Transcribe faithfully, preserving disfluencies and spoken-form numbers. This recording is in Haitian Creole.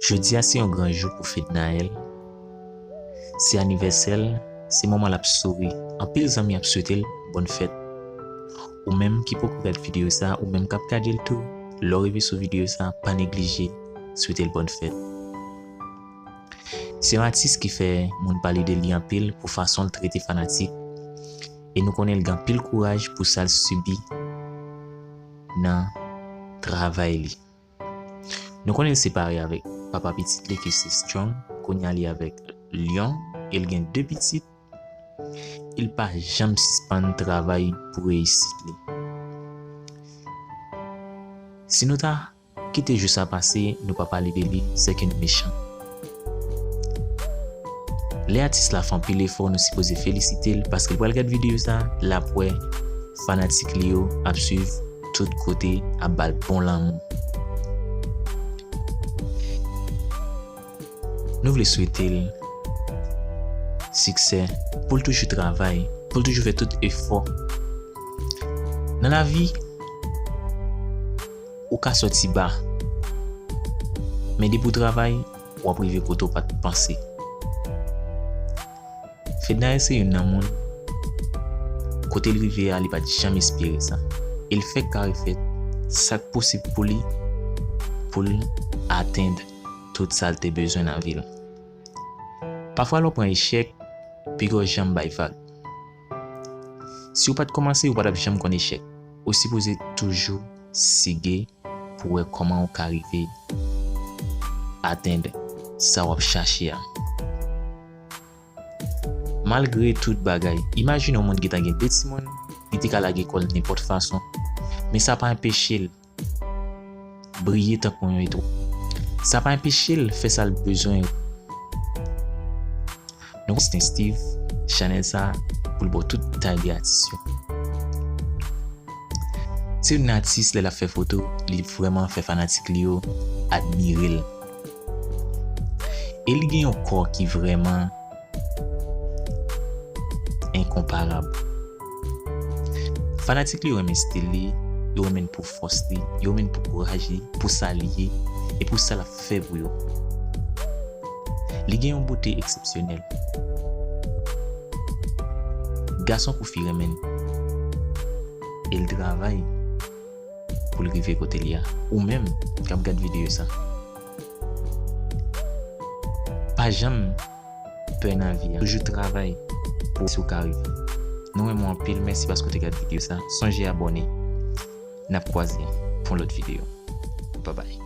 Jodi a se yon gran jou pou Fednaelle. Se anivèsè l, se moman l ap souri. Anpil zanmi ap swete l bòn fèt. Ou menm ki poko gad videyo sa, ou menm k ap gade l tou, lè w rive sou videyo sa, pa neglije swete l bòn fèt. Se yon atis ki fè moun pale de li anpil pou fason l trete fanatik, e nou konnen l gen anpil kouraj pou sa l sibi nan travay li. Nou konnen l separe avèk papa pitit li ki se Strong, kounye a li avèk Lion, e l gen de pitit. Li pa janm sispann travay pou reyisit li. Si nou ta kite jou sa pase, nou pa pale de li, sèke nou mechan. Lè atis la fè anpil efò, nou sipoze felisite l, paske l pral gad videyo sa, l ap wè fanatik li yo ap swiv tout kote, ap ba l bon lanmou. Nou vle swete l siksè, pou l toujou travay, pou l toujou fè tout efò. Nan lavi, ou ka sòti ba, men depi w travay, w ap rive kote w pa t panse. Fednaelle se youn nan moun, kote l rive a, li pa t janm espere sa. E l fèk kare fè sa k posib pou li, pou l atenn tout sa l te bezwen nan vi l. Pafwa, lè w pran echèk, piga w janm bay vag. Si w pa t kòmanse, ou pa t ap janm konn echèk. Ou sipoze toujou sige pou wè kòman w ka rive atenn sa w ap chache a. Malgre tout bagay, imajine yon moun gentan gen de timoun, li te ka lage kò l nenpòt fason, men sa pa anpeche l briye tankou yon etwal. Sa pa anpeche l fè sa l bezwen. Nou konn Steve, chanèl sa pou l ba w tout detay de atis yo. Se youn nan atis, lè l ap fè foto, li vrèman fè fanatik li yo admire l. E li gen yon kò ki vrèman enkonparab. Fanatik li yo renmen stil li, yo renmen l pou fòs li, yo renmen l pou kouraj li, pou sa li ye, e pou sa l ap fè pou yo. Li gen yon bote eksepsyonèl. Gason kou fi renmen l. E l travay pou l rive kote li a. Ou menm k ap gad videyo sa, pa janm pè nan vi a. Toujou travay pou si w ka rive. Nou renmen w anpil, mèsi paske w te gad videyo sa. Sonje abòne. N ap kwaze pou yon lòt videyo. Babay.